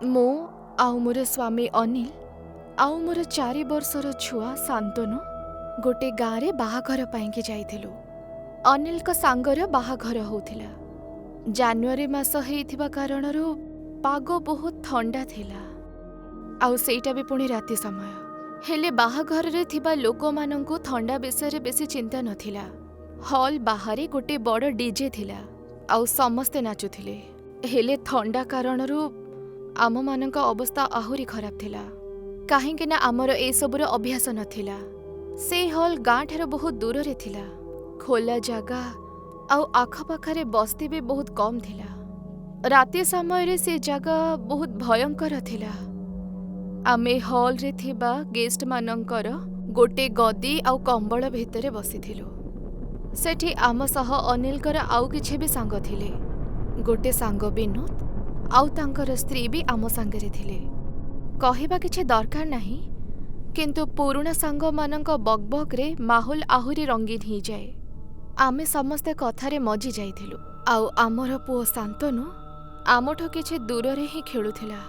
ମୁଁ ଆଉ ମୋର ସ୍ୱାମୀ ଅନିଲ ଆଉ ମୋର 4 ବର୍ଷର ଛୁଆ ଶାନ୍ତନୁ ଗୋଟେ ଗାଁରେ ବାହାଘର ପାଇଁକି ଯାଇଥିଲୁ। ଅନିଲଙ୍କ ସାଙ୍ଗର ବାହାଘର ହଉଥିଲା। ଜାନୁଆରୀ ମାସ ହେଇଥିବା କାରଣରୁ ପାଗ ବହୁତ ଥଣ୍ଡା ଥିଲା, ଆଉ ସେଇଟା ବି ପୁଣି ରାତି ସମୟ। ହେଲେ ବାହାଘରରେ ଥିବା ଲୋକମାନଙ୍କୁ ଥଣ୍ଡା ବିଷୟରେ ବେଶୀ ଚିନ୍ତା ନଥିଲା। ହଲ୍ ବାହାରେ ଗୋଟେ ବଡ଼ ଡିଜେ ଥିଲା ଆଉ ସମସ୍ତେ ନାଚୁଥିଲେ। ହେଲେ ଥଣ୍ଡା କାରଣରୁ ଆମମାନଙ୍କ ଅବସ୍ଥା ଆହୁରି ଖରାପ ଥିଲା, କାହିଁକି ନା ଆମର ଏସବୁର ଅଭ୍ୟାସ ନଥିଲା। ସେ ହଲ୍ ଗାଁଠାରୁ ବହୁତ ଦୂରରେ ଥିଲା, ଖୋଲା ଜାଗା ଆଉ ଆଖପାଖରେ ବସ୍ତି ବି ବହୁତ କମ୍ ଥିଲା। ରାତି ସମୟରେ ସେ ଜାଗା ବହୁତ ଭୟଙ୍କର ଥିଲା। ଆମେ ହଲ୍ରେ ଥିବା ଗେଷ୍ଟମାନଙ୍କର ଗୋଟେ ଗଦି ଆଉ କମ୍ବଳ ଭିତରେ ବସିଥିଲୁ। ସେଠି ଆମ ସହ ଅନିଲଙ୍କର ଆଉ କିଛି ବି ସାଙ୍ଗ ଥିଲେ। ଗୋଟେ ସାଙ୍ଗ ବିନୋଦ ଆଉ ତାଙ୍କର ସ୍ତ୍ରୀ ବି ଆମ ସାଙ୍ଗରେ ଥିଲେ। କହିବା କିଛି ଦରକାର ନାହିଁ, କିନ୍ତୁ ପୁରୁଣା ସାଙ୍ଗମାନଙ୍କ ବକବକରେ ମାହୋଲ ଆହୁରି ରଙ୍ଗୀନ ହେଇଯାଏ। ଆମେ ସମସ୍ତେ କଥାରେ ମଜି ଯାଇଥିଲୁ ଆଉ ଆମର ପୁଅ ଶାନ୍ତନୁ ଆମଠୁ କିଛି ଦୂରରେ ହିଁ ଖେଳୁଥିଲା।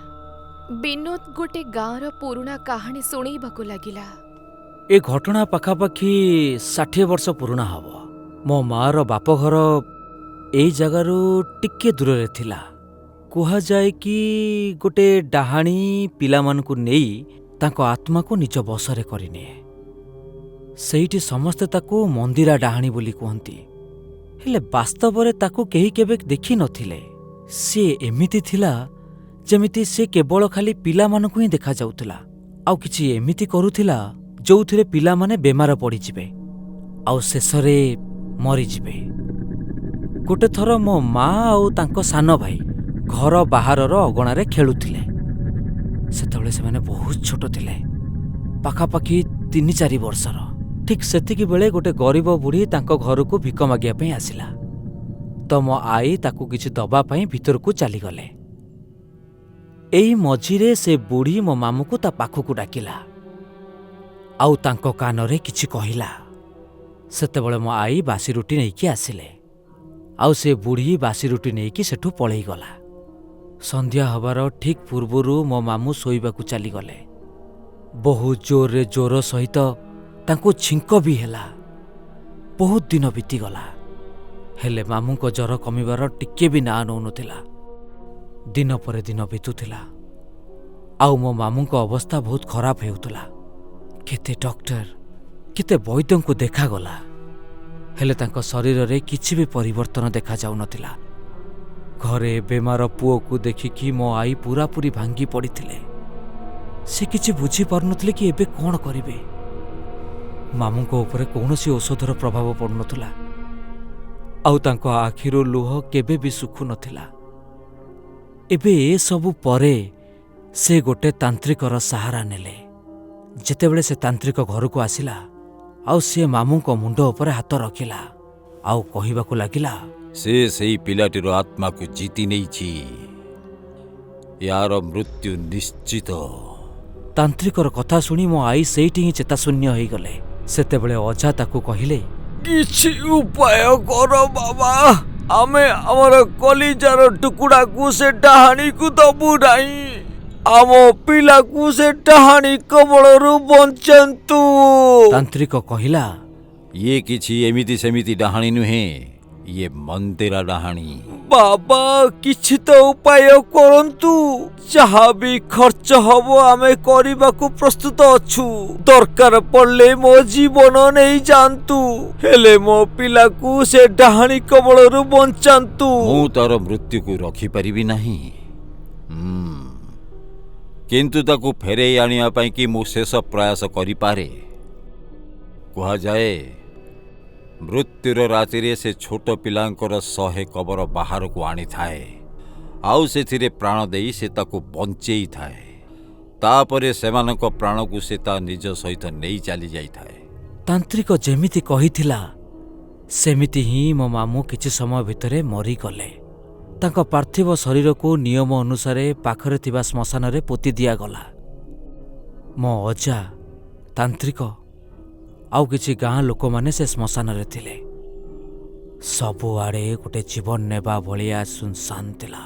ବିନୋଦ ଗୋଟେ ଗାଁର ପୁରୁଣା କାହାଣୀ ଶୁଣେଇବାକୁ ଲାଗିଲା। ଏ ଘଟଣା ପାଖାପାଖି 60 ବର୍ଷ ପୁରୁଣା ହବ। ମୋ ମାଆର ବାପଘର ଏଇ ଜାଗାରୁ ଟିକେ ଦୂରରେ ଥିଲା। କୁହାଯାଏ କି ଗୋଟେ ଡାହାଣୀ ପିଲାମାନଙ୍କୁ ନେଇ ତାଙ୍କ ଆତ୍ମାକୁ ନିଜ ବଶରେ କରିନିଏ। ସେଇଠି ସମସ୍ତେ ତାକୁ ମନ୍ଦିରା ଡାହାଣୀ ବୋଲି କୁହନ୍ତି, ହେଲେ ବାସ୍ତବରେ ତାକୁ କେହି କେବେ ଦେଖିନଥିଲେ। ସିଏ ଏମିତି ଥିଲା ଯେମିତି ସେ କେବଳ ଖାଲି ପିଲାମାନଙ୍କୁ ହିଁ ଦେଖାଯାଉଥିଲା, ଆଉ କିଛି ଏମିତି କରୁଥିଲା ଯୋଉଥିରେ ପିଲାମାନେ ବେମାର ପଡ଼ିଯିବେ ଆଉ ଶେଷରେ ମରିଯିବେ। ଗୋଟେ ଥର ମୋ ମା ଆଉ ତାଙ୍କ ସାନ ଭାଇ ଘର ବାହାରର ଅଗଣାରେ ଖେଳୁଥିଲେ। ସେତେବେଳେ ସେମାନେ ବହୁତ ଛୋଟ ଥିଲେ, ପାଖାପାଖି 3-4 ବର୍ଷର। ଠିକ୍ ସେତିକି ବେଳେ ଗୋଟେ ଗରିବ ବୁଢ଼ୀ ତାଙ୍କ ଘରକୁ ଭିକ ମାଗିବା ପାଇଁ ଆସିଲା। ତ ମୋ ଆଈ ତାକୁ କିଛି ଦବା ପାଇଁ ଭିତରକୁ ଚାଲିଗଲେ। ଏଇ ମଝିରେ ସେ ବୁଢ଼ୀ ମୋ ମାମୁଁକୁ ତା ପାଖକୁ ଡାକିଲା ଆଉ ତାଙ୍କ କାନରେ କିଛି କହିଲା। ସେତେବେଳେ ମୋ ଆଈ ବାସି ରୁଟି ନେଇକି ଆସିଲେ ଆଉ ସେ ବୁଢ଼ୀ ବାସି ରୁଟି ନେଇକି ସେଠୁ ପଳେଇଗଲା। ସନ୍ଧ୍ୟା ହେବାର ଠିକ୍ ପୂର୍ବରୁ ମୋ ମାମୁଁ ଶୋଇବାକୁ ଚାଲିଗଲେ। ବହୁତ ଜୋରରେ ଜ୍ୱର ସହିତ ତାଙ୍କୁ ଛିଙ୍କ ବି ହେଲା। ବହୁତ ଦିନ ବିତିଗଲା, ହେଲେ ମାମୁଁଙ୍କ ଜ୍ୱର କମିବାର ଟିକେ ବି ନାଁ ନେଉନଥିଲା। ଦିନ ପରେ ଦିନ ବିତୁଥିଲା ଆଉ ମୋ ମାମୁଁଙ୍କ ଅବସ୍ଥା ବହୁତ ଖରାପ ହେଉଥିଲା। କେତେ ଡକ୍ଟର, କେତେ ବୈଦ୍ୟଙ୍କୁ ଦେଖାଗଲା, ହେଲେ ତାଙ୍କ ଶରୀରରେ କିଛି ବି ପରିବର୍ତ୍ତନ ଦେଖାଯାଉନଥିଲା। ଘରେ ବେମାର ପୁଅକୁ ଦେଖିକି ମୋ ଆଈ ପୂରାପୂରି ଭାଙ୍ଗି ପଡ଼ିଥିଲେ। ସେ କିଛି ବୁଝିପାରୁନଥିଲେ କି ଏବେ କ'ଣ କରିବେ। ମାମୁଁଙ୍କ ଉପରେ କୌଣସି ଔଷଧର ପ୍ରଭାବ ପଡ଼ୁନଥିଲା ଆଉ ତାଙ୍କ ଆଖିରୁ ଲୁହ କେବେ ବି ଶୁଖୁନଥିଲା। ଏବେ ଏସବୁ ପରେ ସେ ଗୋଟେ ତାନ୍ତ୍ରିକର ସାହାରା ନେଲେ। ଯେତେବେଳେ ସେ ତାନ୍ତ୍ରିକ ଘରକୁ ଆସିଲା ଆଉ ସିଏ ମାମୁଁଙ୍କ ମୁଣ୍ଡ ଉପରେ ହାତ ରଖିଲା ଆଉ କହିବାକୁ ଲାଗିଲା, ସେ ସେଇ ପିଲାଟିର ଆତ୍ମାକୁ ଜିତି ନେଇଛି, ୟାର ମୃତ୍ୟୁ ନିଶ୍ଚିତ। ତାନ୍ତ୍ରିକର କଥା ଶୁଣି ମୋ ଆଈ ସେଇଠି ହିଁ ଚେତାଶୂନ୍ୟ ହେଇଗଲେ। ସେତେବେଳେ ଅଜା ତାକୁ କହିଲେ, କିଛି ଉପାୟ କର ବାବା, ଆମେ ଆମର କଲିଜାର ଟୁକୁଡ଼ାକୁ ସେ ଡାହାଣୀକୁ ଦବୁ ନାହିଁ। ଆମ ପିଲାକୁ ସେ ଡାହାଣୀ କବଳରୁ ବଞ୍ଚାନ୍ତୁ। ତାନ୍ତ୍ରିକ କହିଲା, ଇଏ କିଛି ଏମିତି ସେମିତି ଡାହାଣୀ ନୁହେଁ, ଇଏ ମନ୍ଦିରା ଡାହାଣୀ। ବାବା, କିଛି ତ ଉପାୟ କରନ୍ତୁ। ଯାହା ବି ଖର୍ଚ୍ଚ ହବ ଆମେ କରିବାକୁ ପ୍ରସ୍ତୁତ ଅଛୁ। ଦରକାର ପଡ଼ିଲେ ମୋ ଜୀବନ ନେଇଯାଆନ୍ତୁ, ହେଲେ ମୋ ପିଲାକୁ ସେ ଡାହାଣୀ କବଳରୁ ବଞ୍ଚାନ୍ତୁ। ମୁଁ ତାର ମୃତ୍ୟୁକୁ ରଖିପାରିବି ନାହିଁ, କିନ୍ତୁ ତାକୁ ଫେରେଇ ଆଣିବା ପାଇଁ କି ମୁଁ ଶେଷ ପ୍ରୟାସ କରିପାରେ। କୁହାଯାଏ ମୃତ୍ୟୁର ରାତିରେ ସେ ଛୋଟ ପିଲାଙ୍କର 100 କବର ବାହାରକୁ ଆଣିଥାଏ ଆଉ ସେଥିରେ ପ୍ରାଣ ଦେଇ ସେ ତାକୁ ବଞ୍ଚେଇଥାଏ। ତାପରେ ସେମାନଙ୍କ ପ୍ରାଣକୁ ସେ ତା ନିଜ ସହିତ ନେଇ ଚାଲି ଯାଇଥାଏ। ତାନ୍ତ୍ରିକ ଯେମିତି କହିଥିଲା ସେମିତି ହିଁ ମୋ ମାମୁଁ କିଛି ସମୟ ଭିତରେ ମରିଗଲେ। ତାଙ୍କ ପାର୍ଥିବ ଶରୀରକୁ ନିୟମ ଅନୁସାରେ ପାଖରେ ଥିବା ଶ୍ମଶାନରେ ପୋତି ଦିଆଗଲା। ମୋ ଅଜା, ତାନ୍ତ୍ରିକ ଆଉ କିଛି ଗାଁ ଲୋକମାନେ ସେ ଶ୍ମଶାନରେ ଥିଲେ। ସବୁଆଡ଼େ ଗୋଟେ ଜୀବନ ନେବା ଭଳିଆ ସୁନସାନ ଥିଲା,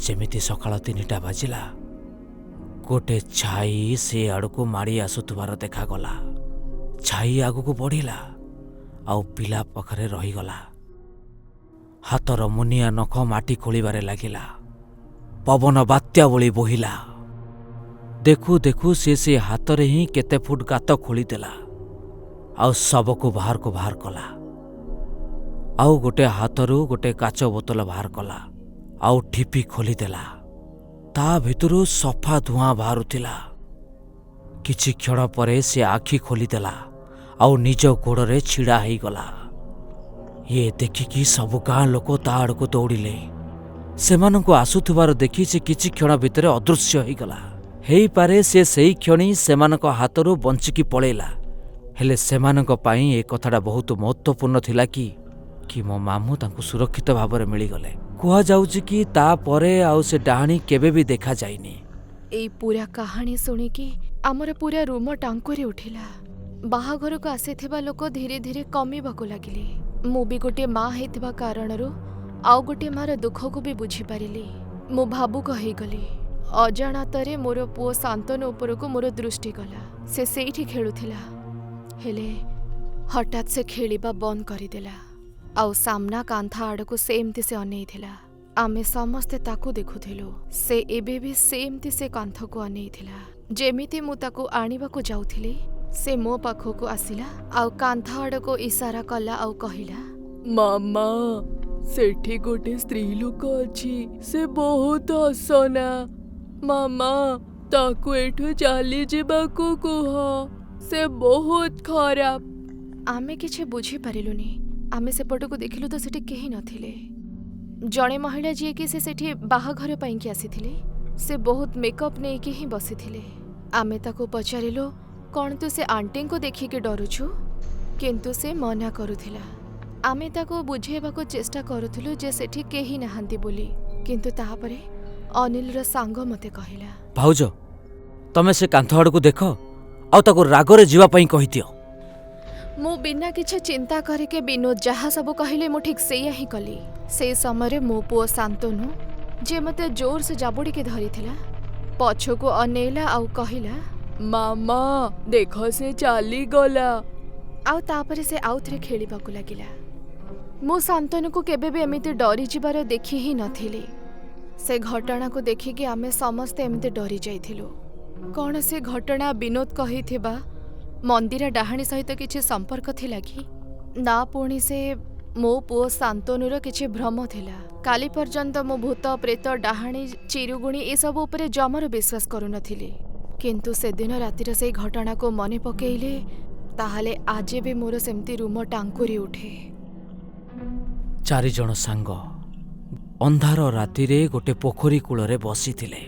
ଯେମିତି ସକାଳ 3ଟା ବାଜିଲା, ଗୋଟେ ଛାଇ ସେ ଆଡ଼କୁ ମାଡ଼ି ଆସୁଥିବାର ଦେଖାଗଲା। ଛାଇ ଆଗକୁ ବଢ଼ିଲା ଆଉ ପିଲା ପାଖରେ ରହିଗଲା। ହାତର ମୁନିଆ ନଖ ମାଟି ଖୋଳିବାରେ ଲାଗିଲା। ପବନ ବାତ୍ୟା ଭଳି ବୋହିଲା। ଦେଖୁ ଦେଖୁ ସେ ସେ ହାତରେ ହିଁ କେତେ ଫୁଟ ଗାତ ଖୋଳିଦେଲା ଆଉ ଶବକୁ ବାହାରକୁ ବାହାର କଲା। ଆଉ ଗୋଟେ ହାତରୁ ଗୋଟେ କାଚ ବୋତଲ ବାହାର କଲା ଆଉ ଠିପି ଖୋଲିଦେଲା। ତା ଭିତରୁ ସଫା ଧୂଆଁ ବାହାରୁଥିଲା। କିଛି କ୍ଷଣ ପରେ ସେ ଆଖି ଖୋଲିଦେଲା ଆଉ ନିଜ ଗୋଡ଼ରେ ଛିଡ଼ା ହେଇଗଲା। ଇଏ ଦେଖିକି ସବୁ ଗାଁ ଲୋକ ତା ଆଡ଼କୁ ଦୌଡ଼ିଲେ। ସେମାନଙ୍କୁ ଆସୁଥିବାର ଦେଖି ସେ କିଛି କ୍ଷଣ ଭିତରେ ଅଦୃଶ୍ୟ ହେଇଗଲା। ହେଇପାରେ ସେ ସେଇ କ୍ଷଣି ସେମାନଙ୍କ ହାତରୁ ବଞ୍ଚିକି ପଳେଇଲା, ହେଲେ ସେମାନଙ୍କ ପାଇଁ ଏ କଥାଟା ବହୁତ ମହତ୍ତ୍ୱପୂର୍ଣ୍ଣ ଥିଲା କି କି ମୋ ମାମୁଁ ତାଙ୍କୁ ସୁରକ୍ଷିତ ଭାବରେ ମିଳିଗଲେ। କୁହାଯାଉଛି କି ତାପରେ ଆଉ ସେ ଡାହାଣୀ କେବେ ବି ଦେଖାଯାଇନି। ଏଇ ପୁରା କାହାଣୀ ଶୁଣିକି ଆମର ପୁରା ରୁମ ଟାଙ୍କୁରି ଉଠିଲା। ବାହାଘରକୁ ଆସିଥିବା ଲୋକ ଧୀରେ ଧୀରେ କମିବାକୁ ଲାଗିଲେ। ମୁଁ ବି ଗୋଟିଏ ମା ହେଇଥିବା କାରଣରୁ ଆଉ ଗୋଟିଏ ମାର ଦୁଃଖକୁ ବି ବୁଝିପାରିଲି। ମୁଁ ଭାବୁକ ହେଇଗଲି। ଅଜାଣତରେ ମୋର ପୁଅ ଶାନ୍ତନୁ ଉପରକୁ ମୋର ଦୃଷ୍ଟି ଗଲା। ସେ ସେଇଠି ଖେଳୁଥିଲା, ହେଲେ ହଠାତ୍ ସେ ଖେଳିବା ବନ୍ଦ କରିଦେଲା ଆଉ ସାମ୍ନା କାନ୍ଥ ଆଡ଼କୁ ସେମିତି ସେ ଅନେଇଥିଲା। ଆମେ ସମସ୍ତେ ତାକୁ ଦେଖୁଥିଲୁ। ସେ ଏବେ ବି ସେମିତି ସେ କାନ୍ଥକୁ ଅନେଇଥିଲା। ଯେମିତି ମୁଁ ତାକୁ ଆଣିବାକୁ ଯାଉଥିଲି, ସେ ମୋ ପାଖକୁ ଆସିଲା ଆଉ କାନ୍ଥ ଆଡ଼କୁ ଇସାରା କଲା ଆଉ କହିଲା, ମାମା, ସେଠି ଗୋଟେ ସ୍ତ୍ରୀ ଲୋକ ଅଛି, ସେ ବହୁତ ଅସନା। ମାମା, ତାକୁ ଏଠୁ ଚାଲିଯିବାକୁ କୁହ, ସେ ବହୁତ ଖରାପ। ଆମେ କିଛି ବୁଝିପାରିଲୁନି। ଆମେ ସେପଟକୁ ଦେଖିଲୁ ତ ସେଠି କେହି ନଥିଲେ। ଜଣେ ମହିଳା ଯିଏକି ସେ ସେଠି ବାହାଘର ପାଇଁକି ଆସିଥିଲେ, ସେ ବହୁତ ମେକଅପ୍ ନେଇକି ହିଁ ବସିଥିଲେ। ଆମେ ତାକୁ ପଚାରିଲୁ, କ'ଣ ତୁ ସେ ଆଣ୍ଟିଙ୍କୁ ଦେଖିକି ଡରୁଛୁ? କିନ୍ତୁ ସେ ମନା କରୁଥିଲା। ଆମେ ତାକୁ ବୁଝେଇବାକୁ ଚେଷ୍ଟା କରୁଥିଲୁ ଯେ ସେଠି କେହି ନାହାନ୍ତି ବୋଲି। କିନ୍ତୁ ତାପରେ ଅନିଲର ସାଙ୍ଗ ମୋତେ କହିଲା, ଭାଉଜ, ତମେ ସେ କାନ୍ଥ ଆଡ଼କୁ ଦେଖ ଆଉ ତାକୁ ରାଗରେ ଯିବା ପାଇଁ କହିଦିଅ। ମୁଁ ବିନା କିଛି ଚିନ୍ତା କରିକି ବିନୋଦ ଯାହା ସବୁ କହିଲେ ମୁଁ ଠିକ୍ ସେଇଆ ହିଁ କଲି। ସେଇ ସମୟରେ ମୋ ପୁଅ ଶାନ୍ତନୁ, ଯିଏ ମୋତେ ଜୋରସେ ଜାବୁଡ଼ିକି ଧରିଥିଲା, ପଛକୁ ଅନେଇଲା ଆଉ କହିଲା, ମାମା, ଦେଖ ସେ ଚାଲିଗଲା। ଆଉ ତାପରେ ସେ ଆଉଥରେ ଖେଳିବାକୁ ଲାଗିଲା। ମୁଁ ଶାନ୍ତନୁକୁ କେବେ ବି ଏମିତି ଡରିଯିବାର ଦେଖି ହିଁ ନଥିଲି। ସେ ଘଟଣାକୁ ଦେଖିକି ଆମେ ସମସ୍ତେ ଏମିତି ଡରି ଯାଇଥିଲୁ। କ'ଣ ସେ ଘଟଣା ବିନୋଦ କହିଥିବା ମନ୍ଦିରା ଡାହାଣୀ ସହିତ କିଛି ସମ୍ପର୍କ ଥିଲା କି ନା ପୁଣି ସେ ମୋ ପୁଅ ଶାନ୍ତନୁର କିଛି ଭ୍ରମ ଥିଲା? କାଲି ପର୍ଯ୍ୟନ୍ତ ମୁଁ ଭୂତ, ପ୍ରେତ, ଡାହାଣୀ, ଚିରୁଗୁଣି ଏସବୁ ଉପରେ ଜମାରୁ ବିଶ୍ୱାସ କରୁନଥିଲି, କିନ୍ତୁ ସେଦିନ ରାତିର ସେଇ ଘଟଣାକୁ ମନେ ପକେଇଲେ ତାହେଲେ ଆଜି ବି ମୋର ସେମିତି ରୁମ ଟାଙ୍କୁରି ଉଠେ। ଚାରିଜଣ ସାଙ୍ଗ ଅନ୍ଧାର ରାତିରେ ଗୋଟେ ପୋଖରୀ କୂଳରେ ବସିଥିଲେ।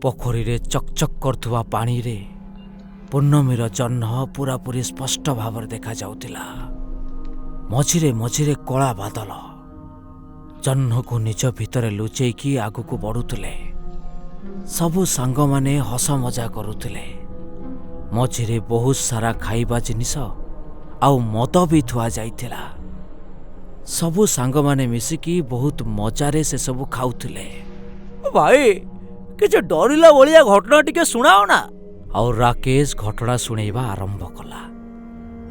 ପୋଖରୀରେ ଚକଚକ୍ କରୁଥିବା ପାଣିରେ ପୂର୍ଣ୍ଣମୀର ଜହ୍ନ ପୁରାପୁରି ସ୍ପଷ୍ଟ ଭାବରେ ଦେଖାଯାଉଥିଲା। ମଝିରେ ମଝିରେ କଳା ବାଦଲ ଜହ୍ନକୁ ନିଜ ଭିତରେ ଲୁଚେଇକି ଆଗକୁ ବଢ଼ୁଥିଲେ। ସବୁ ସାଙ୍ଗମାନେ ହସ ମଜା କରୁଥିଲେ। ମଝିରେ ବହୁତ ସାରା ଖାଇବା ଜିନିଷ ଆଉ ମଦ ବି ଥୁଆ ଯାଇଥିଲା। ସବୁ ସାଙ୍ଗମାନେ ମିଶିକି ବହୁତ ମଜାରେ ସେସବୁ ଖାଉଥିଲେ। ଭାଇ, କିଛି ଡରିଲା ଭଳିଆ ଘଟଣା ଟିକେ ଶୁଣାଅ ନା। ଆଉ ରାକେଶ ଘଟଣା ଶୁଣେଇବା ଆରମ୍ଭ କଲା।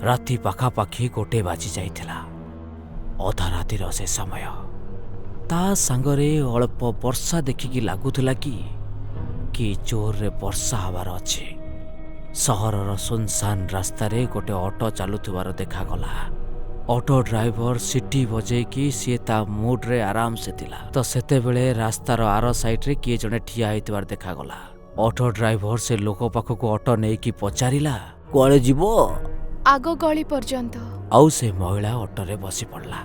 ରାତି ପାଖାପାଖି 1 ବାଜି ଯାଇଥିଲା। ଅଧା ରାତିର ସେ ସମୟ। ତା ସାଙ୍ଗରେ ଅଳ୍ପ ବର୍ଷା ଦେଖିକି ଲାଗୁଥିଲା କି କି ଜୋରରେ ବର୍ଷା ହେବାର ଅଛି। ସହରର ସୁନସାନ ରାସ୍ତାରେ ଗୋଟେ ଅଟୋ ଚାଲୁଥିବାର ଦେଖାଗଲା। ଅଟୋ ଡ୍ରାଇଭର ସିଟି ବଜେଇକି ସିଏ ତା ମୁଡ୍ରେ ଆରାମସେ ଥିଲା। ତ ସେତେବେଳେ ରାସ୍ତାର ଆର ସାଇଡ୍ରେ କିଏ ଜଣେ ଠିଆ ହେଇଥିବାର ଦେଖାଗଲା। ଅଟୋ ଡ୍ରାଇଭର ସେ ଲୋକ ପାଖକୁ ଅଟୋ ନେଇକି ପଚାରିଲା, କୁଆଡ଼େ ଯିବ? ଆଗ ଗଳି ପର୍ଯ୍ୟନ୍ତ। ଆଉ ସେ ମହିଳା ଅଟୋରେ ବସି ପଡ଼ିଲା।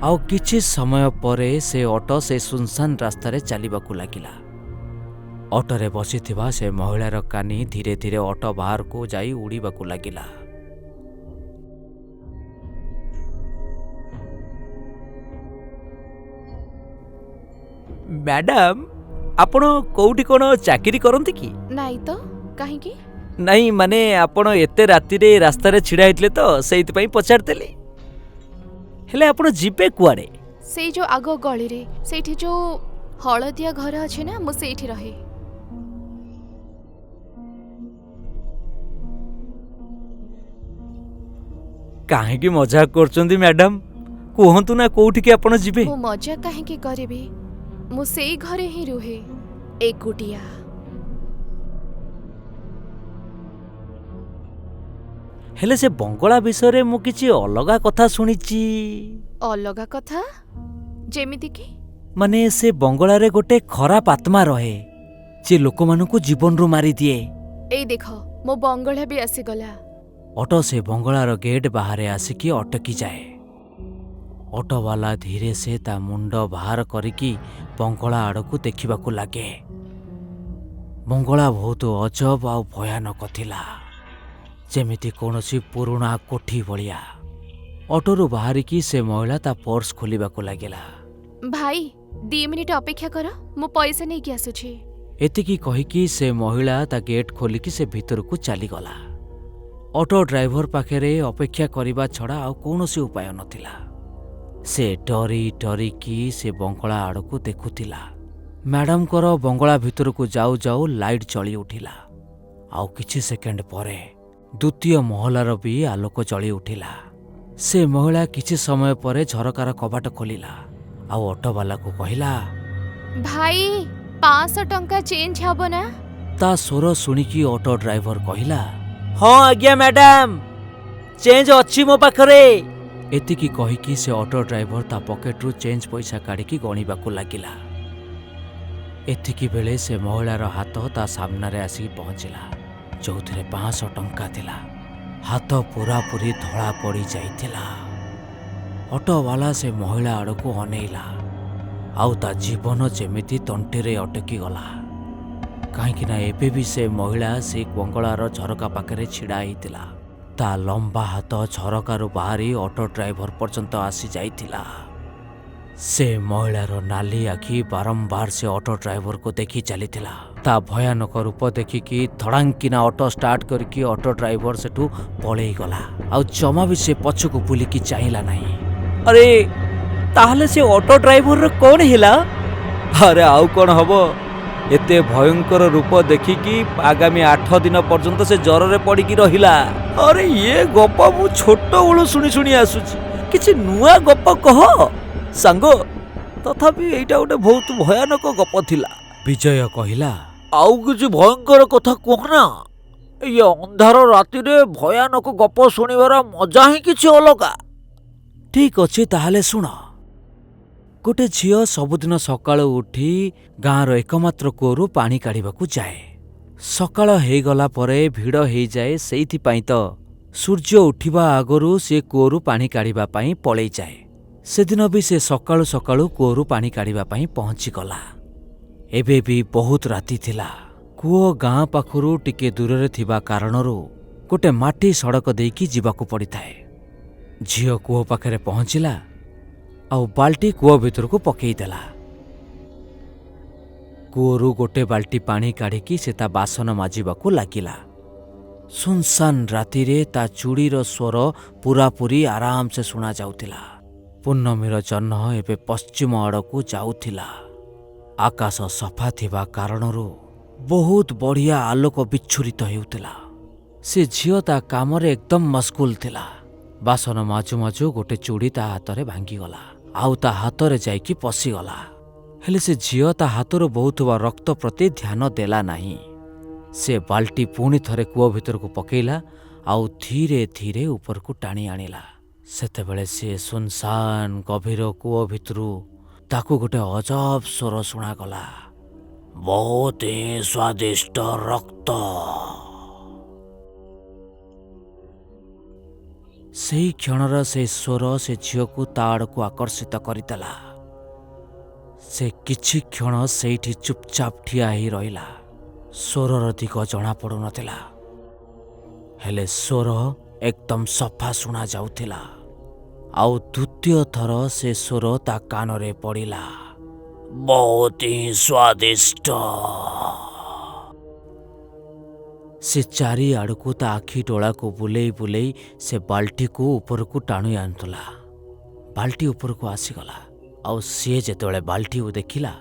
ଆଉ କିଛି ସମୟ ପରେ ସେ ଅଟୋ ସେ ସୁନସାନ ରାସ୍ତାରେ ଚାଲିବାକୁ ଲାଗିଲା। ଅଟୋରେ ବସିଥିବା ସେ ମହିଳାର କାନି ଧୀରେ ଧୀରେ ଅଟୋ ବାହାରକୁ ଯାଇ ଉଡ଼ିବାକୁ ଲାଗିଲା। ମ୍ୟାଡାମ, ଆପଣ କୋଉଠି କ'ଣ ଚାକିରି କରନ୍ତି କି? ନାଇଁ ତ, କାହିଁକି? ନାଇଁ ମାନେ ଆପଣ ଏତେ ରାତିରେ ରାସ୍ତାରେ ଛିଡ଼ା ହେଇଥିଲେ ତ ସେଇଥିପାଇଁ ପଚାରିଦେଲି। ହେଲେ ଆପଣ ଯିବେ କୁଆଡ଼େ? ସେଇ ଯୋଉ ଆଗ ଗଳିରେ, ସେଇଠି ଯୋଉ ହଳଦିଆ ଘର ଅଛି ନା, ମୁଁ ସେଇଠି ରହେ। କାହିଁକି ମଜାକ କରୁଛନ୍ତି ମ୍ୟାଡାମ? କୁହନ୍ତୁ ନା କୋଉଠିକି ଆପଣ ଯିବେ। ମୁଁ ମଜା କାହିଁକି କରିବି? ମୁଁ ସେଇ ଘରେ ହିଁ ରୁହେ, ଏକୁଟିଆ। ହେଲେ ସେ ବଙ୍ଗଳା ବିଷୟରେ ମୁଁ କିଛି ଅଲଗା କଥା ଶୁଣିଛି। ଅଲଗା କଥା ଯେମିତି କି? ମାନେ ସେ ବଙ୍ଗଳାରେ ଗୋଟେ ଖରାପ ଆତ୍ମା ରହେ, ଯେ ଲୋକମାନଙ୍କୁ ଜୀବନରୁ ମାରିଦିଏ। ଏଇ ଦେଖ, ମୋ ବଙ୍ଗଳା ବି ଆସିଗଲା। ଅଟୋ ସେ ବଙ୍ଗଳାର ଗେଟ୍ ବାହାରେ ଆସିକି ଅଟକି ଯାଏ। ଅଟୋବାଲା ଧୀରେ ସେ ତା ମୁଣ୍ଡ ବାହାର କରିକି ବଙ୍ଗଳା ଆଡ଼କୁ ଦେଖିବାକୁ ଲାଗେ। ବଙ୍ଗଳା ବହୁତ ଅଜବ ଆଉ ଭୟାନକ ଥିଲା, ଯେମିତି କୌଣସି ପୁରୁଣା କୋଠି ଭଳିଆ। ଅଟୋରୁ ବାହାରିକି ସେ ମହିଳା ତା ପର୍ସ ଖୋଲିବାକୁ ଲାଗିଲା। ଭାଇ, 2 ମିନିଟ୍ ଅପେକ୍ଷା କର, ମୁଁ ପଇସା ନେଇକି ଆସୁଛି। ଏତିକି କହିକି ସେ ମହିଳା ତା ଗେଟ୍ ଖୋଲିକି ସେ ଭିତରକୁ ଚାଲିଗଲା। ଅଟୋ ଡ୍ରାଇଭର ପାଖରେ ଅପେକ୍ଷା କରିବା ଛଡ଼ା ଆଉ କୌଣସି ଉପାୟ ନଥିଲା। ସେ ଡରି ଡରିକି ସେ ବଙ୍ଗଳା ଆଡ଼କୁ ଦେଖୁଥିଲା। ମ୍ୟାଡାମଙ୍କର ବଙ୍ଗଳା ଭିତରକୁ ଯାଉ ଯାଉ ଲାଇଟ୍ ଜଳି ଉଠିଲା, ଆଉ କିଛି ସେକେଣ୍ଡ ପରେ ଦ୍ୱିତୀୟ ମହଲାର ବି ଆଲୋକ ଜଳି ଉଠିଲା। ସେ ମହିଳା କିଛି ସମୟ ପରେ ଝରକାର କବାଟ ଖୋଲିଲା ଆଉ ଅଟୋବାଲାକୁ କହିଲା, ଭାଇ, 500 ଟଙ୍କା ଚେଞ୍ଜ ହବ ନା? ତା ସ୍ୱର ଶୁଣିକି ଅଟୋ ଡ୍ରାଇଭର କହିଲା, ହଁ ଆଜ୍ଞା ମ୍ୟାଡାମ, ଚେଞ୍ଜ ଅଛି ମୋ ପାଖରେ। ଏତିକି କହିକି ସେ ଅଟୋ ଡ୍ରାଇଭର ତା ପକେଟରୁ ଚେଞ୍ଜ ପଇସା କାଢ଼ିକି ଗଣିବାକୁ ଲାଗିଲା। ଏତିକି ବେଳେ ସେ ମହିଳାର ହାତ ତା ସାମ୍ନାରେ ଆସିକି ପହଞ୍ଚିଲା, ଯୋଉଥିରେ 500 ଟଙ୍କା ଥିଲା। ହାତ ପୂରାପୂରି ଧଳା ପଡ଼ି ଯାଇଥିଲା। ଅଟୋବାଲା ସେ ମହିଳା ଆଡ଼କୁ ଅନେଇଲା, ଆଉ ତା ଜୀବନ ଯେମିତି ତଣ୍ଟିରେ ଅଟକିଗଲା। କାହିଁକିନା ଏବେ ବି ସେ ମହିଳା ସେ ବଙ୍ଗଳାର ଝରକା ପାଖରେ ଛିଡ଼ା ହେଇଥିଲା। ତା ଲମ୍ବା ହାତ ଝରକାରୁ ବାହାରି ଅଟୋ ଡ୍ରାଇଭର ପର୍ଯ୍ୟନ୍ତ ଆସି ଯାଇଥିଲା। ସେ ମହିଳାର ନାଲି ଆଖି ବାରମ୍ବାର ସେ ଅଟୋ ଡ୍ରାଇଭରକୁ ଦେଖି ଚାଲିଥିଲା। ତା ଭୟାନକ ରୂପ ଦେଖିକି ଧଡ଼ାଙ୍କିନା ଅଟୋ ଷ୍ଟାର୍ଟ କରିକି ଅଟୋ ଡ୍ରାଇଭର ସେଠୁ ପଳେଇଗଲା, ଆଉ ଜମା ବି ସେ ପଛକୁ ବୁଲିକି ଚାହିଁଲା ନାହିଁ। ଆରେ, ତାହେଲେ ସେ ଅଟୋ ଡ୍ରାଇଭରର କ'ଣ ହେଲା? ଆରେ ଆଉ କ'ଣ ହବ, ଏତେ ଭୟଙ୍କର ରୂପ ଦେଖିକି ଆଗାମୀ 8 ଦିନ ପର୍ଯ୍ୟନ୍ତ ସେ ଜ୍ୱରରେ ପଡ଼ିକି ରହିଲା। ଆରେ ଇଏ ଗପ ମୁଁ ଛୋଟବେଳୁ ଶୁଣି ଶୁଣି ଆସୁଛି, କିଛି ନୂଆ ଗପ କହ ସାଙ୍ଗ। ତଥାପି ଏଇଟା ଗୋଟେ ବହୁତ ଭୟାନକ ଗପ ଥିଲା। ବିଜୟ କହିଲା, ଆଉ କିଛି ଭୟଙ୍କର କଥା କୁହ ନା, ଇଏ ଅନ୍ଧାର ରାତିରେ ଭୟାନକ ଗପ ଶୁଣିବାର ମଜା ହିଁ କିଛି ଅଲଗା। ଠିକ୍ ଅଛି, ତାହେଲେ ଶୁଣ। ଗୋଟେ ଝିଅ ସବୁଦିନ ସକାଳୁ ଉଠି ଗାଁର ଏକମାତ୍ର କୂଅରୁ ପାଣି କାଢ଼ିବାକୁ ଯାଏ। ସକାଳ ହେଇଗଲା ପରେ ଭିଡ଼ ହେଇଯାଏ, ସେଇଥିପାଇଁ ତ ସୂର୍ଯ୍ୟ ଉଠିବା ଆଗରୁ ସେ କୂଅରୁ ପାଣି କାଢ଼ିବା ପାଇଁ ପଳେଇଯାଏ। ସେଦିନ ବି ସେ ସକାଳୁ ସକାଳୁ କୂଅରୁ ପାଣି କାଢ଼ିବା ପାଇଁ ପହଞ୍ଚିଗଲା। ଏବେ ବି ବହୁତ ରାତି ଥିଲା। କୂଅ ଗାଁ ପାଖରୁ ଟିକେ ଦୂରରେ ଥିବା କାରଣରୁ ଗୋଟେ ମାଟି ସଡ଼କ ଦେଇକି ଯିବାକୁ ପଡ଼ିଥାଏ। ଝିଅ କୂଅ ପାଖରେ ପହଞ୍ଚିଲା ଆଉ ବାଲ୍ଟି କୂଅ ଭିତରକୁ ପକେଇଦେଲା। କୂଅରୁ ଗୋଟେ ବାଲ୍ଟି ପାଣି କାଢ଼ିକି ସେ ତା ବାସନ ମାଜିବାକୁ ଲାଗିଲା। ସୁନସାନ ରାତିରେ ତା ଚୁଡ଼ିର ସ୍ୱର ପୂରାପୂରି ଆରାମସେ ଶୁଣାଯାଉଥିଲା। ପୂର୍ଣ୍ଣମୀର ଜହ୍ନ ଏବେ ପଶ୍ଚିମ ଆଡ଼କୁ ଯାଉଥିଲା। ଆକାଶ ସଫା ଥିବା କାରଣରୁ ବହୁତ ବଢ଼ିଆ ଆଲୋକ ବିଚ୍ଛୁରିତ ହେଉଥିଲା। ସେ ଝିଅ ତା କାମରେ ଏକଦମ ମସଗୁଲ ଥିଲା। ବାସନ ମାଜୁ ମାଜୁ ଗୋଟେ ଚୁଡ଼ି ତା ହାତରେ ଭାଙ୍ଗିଗଲା ଆଉ ତା ହାତରେ ଯାଇକି ପଶିଗଲା। ହେଲେ ସେ ଝିଅ ତା ହାତରୁ ବହୁଥିବା ରକ୍ତ ପ୍ରତି ଧ୍ୟାନ ଦେଲା ନାହିଁ। ସେ ବାଲ୍ଟି ପୁଣି ଥରେ କୂଅ ଭିତରକୁ ପକେଇଲା ଆଉ ଧୀରେ ଧୀରେ ଉପରକୁ ଟାଣି ଆଣିଲା। ସେତେବେଳେ ସେ ସୁନସାନ ଗଭୀର କୂଅ ଭିତରୁ ତାକୁ ଗୋଟେ ଅଜବ ସ୍ୱର ଶୁଣାଗଲା, ବହୁତ ହିଁ ସ୍ୱାଦିଷ୍ଟ ରକ୍ତ। ସେଇ କ୍ଷଣର ସେ ସ୍ୱର ସେ ଝିଅକୁ ତା ଆଡ଼କୁ ଆକର୍ଷିତ କରିଦେଲା। ସେ କିଛି କ୍ଷଣ ସେଇଠି ଚୁପଚାପ ଠିଆ ହେଇ ରହିଲା। ସ୍ୱରର ଦିଗ ଜଣାପଡ଼ୁନଥିଲା, ହେଲେ ସ୍ୱର ଏକଦମ ସଫା ଶୁଣାଯାଉଥିଲା। ଆଉ ଦ୍ୱିତୀୟ ଥର ସେ ସ୍ୱର ତା କାନରେ ପଡ଼ିଲା, ବହୁତ ହିଁ ସ୍ୱାଦିଷ୍ଟ। ସେ ଚାରିଆଡ଼କୁ ତା ଆଖି ଡୋଳାକୁ ବୁଲେଇ ବୁଲେଇ ସେ ବାଲ୍ଟିକୁ ଉପରକୁ ଟାଣି ଆଣୁଥିଲା। ବାଲ୍ଟି ଉପରକୁ ଆସିଗଲା। ଆଉ ସିଏ ଯେତେବେଳେ ବାଲ୍ଟିକୁ ଦେଖିଲା,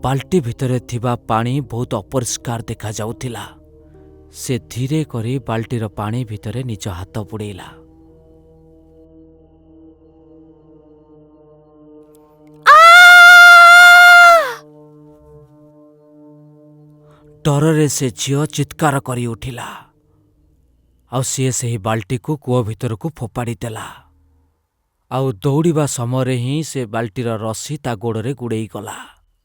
ବାଲ୍ଟି ଭିତରେ ଥିବା ପାଣି ବହୁତ ଅପରିଷ୍କାର ଦେଖାଯାଉଥିଲା। ସେ ଧୀରେ କରି ବାଲ୍ଟିର ପାଣି ଭିତରେ ନିଜ ହାତ ବୁଡ଼େଇଲା। ଡରରେ ସେ ଝିଅ ଚିତ୍କାର କରି ଉଠିଲା ଆଉ ସିଏ ସେହି ବାଲ୍ଟିକୁ କୂଅ ଭିତରକୁ ଫୋପାଡ଼ି ଦେଲା। ଆଉ ଦୌଡ଼ିବା ସମୟରେ ହିଁ ସେ ବାଲ୍ଟିର ରସି ତା ଗୋଡ଼ରେ ଗୁଡ଼େଇ ଗଲା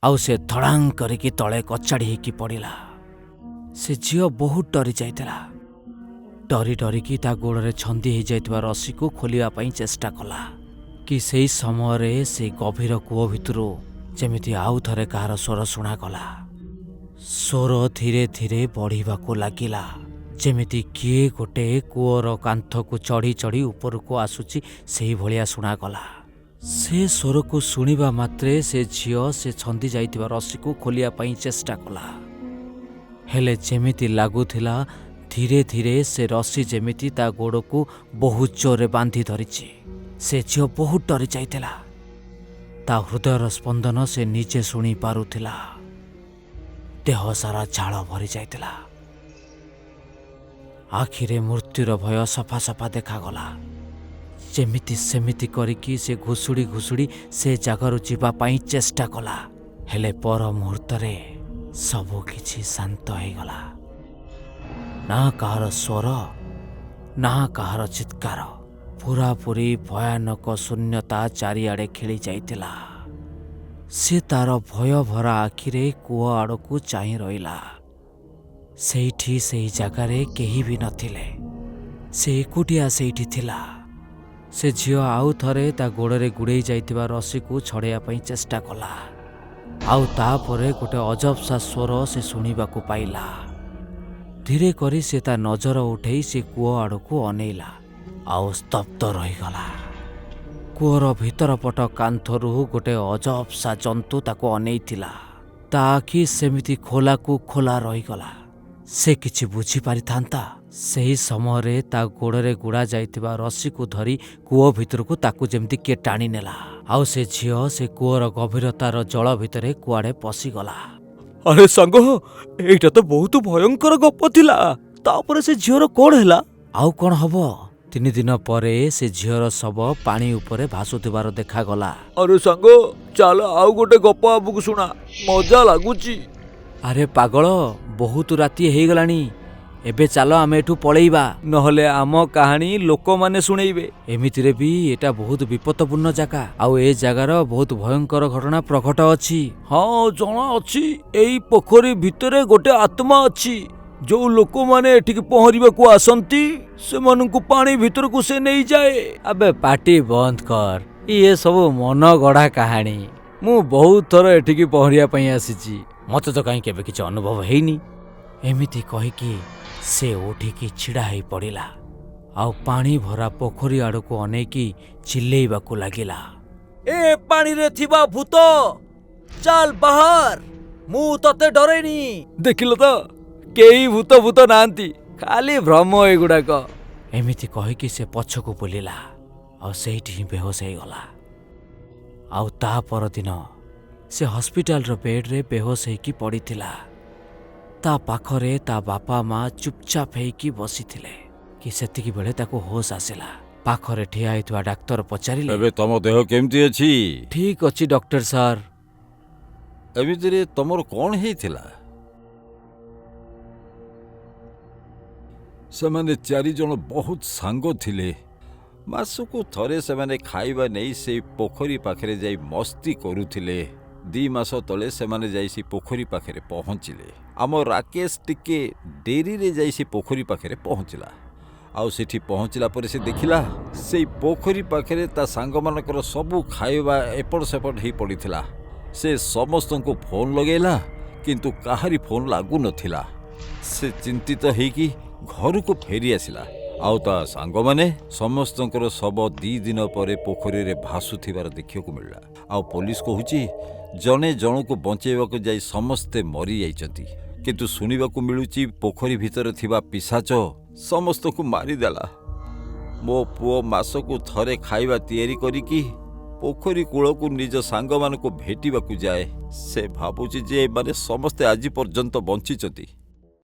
ଆଉ ସେ ଧଡ଼ାଂ କରିକି ତଳେ କଚାଡ଼ି ହେଇକି ପଡ଼ିଲା। ସେ ଝିଅ ବହୁତ ଡରି ଯାଇଥିଲା। ଡରି ଡରିକି ତା ଗୋଡ଼ରେ ଛନ୍ଦି ହେଇଯାଇଥିବା ରସିକୁ ଖୋଲିବା ପାଇଁ ଚେଷ୍ଟା କଲା କି ସେଇ ସମୟରେ ସେ ଗଭୀର କୂଅ ଭିତରୁ ଯେମିତି ଆଉ ଥରେ କାହାର ସ୍ୱର ଶୁଣାଗଲା। ସ୍ୱର ଧୀରେ ଧୀରେ ବଢ଼ିବାକୁ ଲାଗିଲା, ଯେମିତି କିଏ ଗୋଟେ କୂଅର କାନ୍ଥକୁ ଚଢ଼ି ଚଢ଼ି ଉପରକୁ ଆସୁଛି ସେଇଭଳିଆ ଶୁଣାଗଲା। ସେ ସ୍ୱରକୁ ଶୁଣିବା ମାତ୍ରେ ସେ ଝିଅ ସେ ଛନ୍ଦି ଯାଇଥିବା ରସିକୁ ଖୋଲିବା ପାଇଁ ଚେଷ୍ଟା କଲା। ହେଲେ ଯେମିତି ଲାଗୁଥିଲା ଧୀରେ ଧୀରେ ସେ ରସି ଯେମିତି ତା ଗୋଡ଼କୁ ବହୁତ ଜୋରରେ ବାନ୍ଧି ଧରିଛି। ସେ ଝିଅ ବହୁତ ଡରି ଯାଇଥିଲା। ତା ହୃଦୟର ସ୍ପନ୍ଦନ ସେ ନିଜେ ଶୁଣି ପାରୁଥିଲା। ଦେହ ସାରା ଝାଳ ଭରି ଯାଇଥିଲା। ଆଖିରେ ମୃତ୍ୟୁର ଭୟ ସଫା ସଫା ଦେଖାଗଲା। ଯେମିତି ସେମିତି କରିକି ସେ ଘୁଷୁଡ଼ି ଘୁଷୁଡ଼ି ସେ ଜାଗାରୁ ଯିବା ପାଇଁ ଚେଷ୍ଟା କଲା। ହେଲେ ପର ମୁହୂର୍ତ୍ତରେ ସବୁ କିଛି ଶାନ୍ତ ହେଇଗଲା। ନା କାହାର ସ୍ୱର, ନା କାହାର ଚିତ୍କାର। ପୁରାପୁରି ଭୟାନକ ଶୂନ୍ୟତା ଚାରିଆଡ଼େ ଖେଳି ଯାଇଥିଲା। ସେ ତାର ଭୟଭରା ଆଖିରେ କୂଅ ଆଡ଼କୁ ଚାହିଁ ରହିଲା। ସେଇଠି ସେଇ ଜାଗାରେ କେହି ବି ନଥିଲେ। ସେ ଏକୁଟିଆ ସେଇଠି ଥିଲା। ସେ ଝିଅ ଆଉ ଥରେ ତା ଗୋଡ଼ରେ ଗୁଡ଼େଇ ଯାଇଥିବା ରସିକୁ ଛଡ଼େଇବା ପାଇଁ ଚେଷ୍ଟା କଲା। ଆଉ ତାପରେ ଗୋଟେ ଅଜବସା ସ୍ୱର ସେ ଶୁଣିବାକୁ ପାଇଲା। ଧୀରେ କରି ସେ ତା ନଜର ଉଠେଇ ସେ କୂଅ ଆଡ଼କୁ ଅନେଇଲା ଆଉ ସ୍ତବ୍ଧ ରହିଗଲା। କୂଅର ଭିତର ପଟ କାନ୍ଥରୁ ଗୋଟେ ଅଜବସା ଜନ୍ତୁ ତାକୁ ଅନେଇଥିଲା। ତା ଆଖି ସେମିତି ଖୋଲାକୁ ଖୋଲା ରହିଗଲା। ସେ କିଛି ବୁଝିପାରିଥାନ୍ତା, ସେହି ସମୟରେ ତା ଗୋଡ଼ରେ ଗୁଡ଼ା ଯାଇଥିବା ରସିକୁ ଧରି କୂଅ ଭିତରକୁ ତାକୁ ଯେମିତି କିଏ ଟାଣିନେଲା। ଆଉ ସେ ଝିଅ ସେ କୂଅର ଗଭୀରତାର ଜଳ ଭିତରେ କୁଆଡ଼େ ପଶିଗଲା। ଆରେ ସାଙ୍ଗ, ଏଇଟା ତ ବହୁତ ଭୟଙ୍କର ଗପ ଥିଲା। ତାପରେ ସେ ଝିଅର କ'ଣ ହେଲା? ଆଉ କ'ଣ ହବ, 3 ଦିନ ପରେ ସେ ଝିଅର ଶବ ପାଣି ଉପରେ ଭାସୁଥିବାର ଦେଖାଗଲା। ଆରେ ସାଙ୍ଗ, ଚାଲ ଆଉ ଗୋଟେ ଗପ ଆମକୁ ଶୁଣା, ମଜା ଲାଗୁଛି। ଆରେ ପାଗଳ, ବହୁତ ରାତି ହେଇଗଲାଣି, ଏବେ ଚାଲ ଆମେ ଏଠୁ ପଳେଇବା, ନହେଲେ ଆମ କାହାଣୀ ଲୋକମାନେ ଶୁଣେଇବେ। ଏମିତିରେ ବି ଏଟା ବହୁତ ବିପଦପୂର୍ଣ୍ଣ ଜାଗା, ଆଉ ଏ ଜାଗାର ବହୁତ ଭୟଙ୍କର ଘଟଣା ପ୍ରଘଟ ଅଛି। ହଁ ଜଣା ଅଛି, ଏଇ ପୋଖରୀ ଭିତରେ ଗୋଟେ ଆତ୍ମା ଅଛି। ଯୋଉ ଲୋକମାନେ ଏଠିକି ପହଁରିବାକୁ ଆସନ୍ତି ସେମାନଙ୍କୁ ପାଣି ଭିତରକୁ ସେ ନେଇଯାଏ। ଆବେ ପାଟି ବନ୍ଦ କର, ଇଏ ସବୁ ମନ ଗଢ଼ା କାହାଣୀ। ମୁଁ ବହୁତ ଥର ଏଠିକି ପହଁରିବା ପାଇଁ ଆସିଛି, ମତେ ତ କାହିଁ କେବେ କିଛି ଅନୁଭବ ହେଇନି। ଏମିତି କହିକି ସେ ଉଠିକି ଛିଡ଼ା ହେଇ ପଡ଼ିଲା ଆଉ ପାଣି ଭରା ପୋଖରୀ ଆଡ଼କୁ ଅନେଇକି ଚିଲେଇବାକୁ ଲାଗିଲା। ଏ ପାଣିରେ ଥିବା ଭୂତ, ଚାଲ ବାହାର, ମୁଁ ତତେ ଡରେନି। ଦେଖିଲ ତ, କେହି ଭୂତ ଭୂତ ନାହାନ୍ତି, ଖାଲି ଭ୍ରମ ଏଗୁଡ଼ାକ। ଏମିତି କହିକି ସେ ପଛକୁ ବୁଲିଲା ଆଉ ସେଇଠି ହିଁ ବେହୋସ ହେଇଗଲା। ଆଉ ତା ପରଦିନ ସେ ହସ୍ପିଟାଲର ବେଡ୍ରେ ବେହୋସ ହେଇକି ପଡ଼ିଥିଲା। ତା ପାଖରେ ତା ବାପା ମା ଚୁପଚାପ ହେଇକି ବସିଥିଲେ କି ସେତିକି ବେଳେ ତାକୁ ହୋସ ଆସିଲା। ପାଖରେ ଠିଆ ହେଇଥିବା ଡାକ୍ତର ପଚାରିଲେ, ଏବେ ତମ ଦେହ କେମିତି ଅଛି? ଠିକ ଅଛି ଡକ୍ଟର ସାର୍। ଏମିତିରେ ତମର କ'ଣ ହେଇଥିଲା? ସେମାନେ 4 ଜଣ ବହୁତ ସାଙ୍ଗ ଥିଲେ। ମାସକୁ ଥରେ ସେମାନେ ଖାଇବା ନେଇ ସେଇ ପୋଖରୀ ପାଖରେ ଯାଇ ମସ୍ତି କରୁଥିଲେ। 2 ମାସ ତଳେ ସେମାନେ ଯାଇ ସେ ପୋଖରୀ ପାଖରେ ପହଞ୍ଚିଲେ। ଆମ ରାକେଶ ଟିକେ ଡେରିରେ ଯାଇ ସେ ପୋଖରୀ ପାଖରେ ପହଞ୍ଚିଲା। ଆଉ ସେଠି ପହଞ୍ଚିଲା ପରେ ସେ ଦେଖିଲା ସେଇ ପୋଖରୀ ପାଖରେ ତା ସାଙ୍ଗମାନଙ୍କର ସବୁ ଖାଇବା ଏପଟ ସେପଟ ହେଇ ପଡ଼ିଥିଲା। ସେ ସମସ୍ତଙ୍କୁ ଫୋନ୍ ଲଗେଇଲା, କିନ୍ତୁ କାହାରି ଫୋନ୍ ଲାଗୁନଥିଲା। ସେ ଚିନ୍ତିତ ହେଇକି ଘରକୁ ଫେରି ଆସିଲା। ଆଉ ତା ସାଙ୍ଗମାନେ ସମସ୍ତଙ୍କର ଶବ 2 ଦିନ ପରେ ପୋଖରୀରେ ଭାସୁଥିବାର ଦେଖିବାକୁ ମିଳିଲା। ଆଉ ପୋଲିସ କହୁଛି ଜଣେ ଜଣକୁ ବଞ୍ଚେଇବାକୁ ଯାଇ ସମସ୍ତେ ମରିଯାଇଛନ୍ତି। କିନ୍ତୁ ଶୁଣିବାକୁ ମିଳୁଛି ପୋଖରୀ ଭିତରେ ଥିବା ପିଶାଚ ସମସ୍ତଙ୍କୁ ମାରିଦେଲା। ମୋ ପୁଅ ମାସକୁ ଥରେ ଖାଇବା ତିଆରି କରିକି ପୋଖରୀ କୂଳକୁ ନିଜ ସାଙ୍ଗମାନଙ୍କୁ ଭେଟିବାକୁ ଯାଏ। ସେ ଭାବୁଛି ଯେ ଏମାନେ ସମସ୍ତେ ଆଜି ପର୍ଯ୍ୟନ୍ତ ବଞ୍ଚିଛନ୍ତି।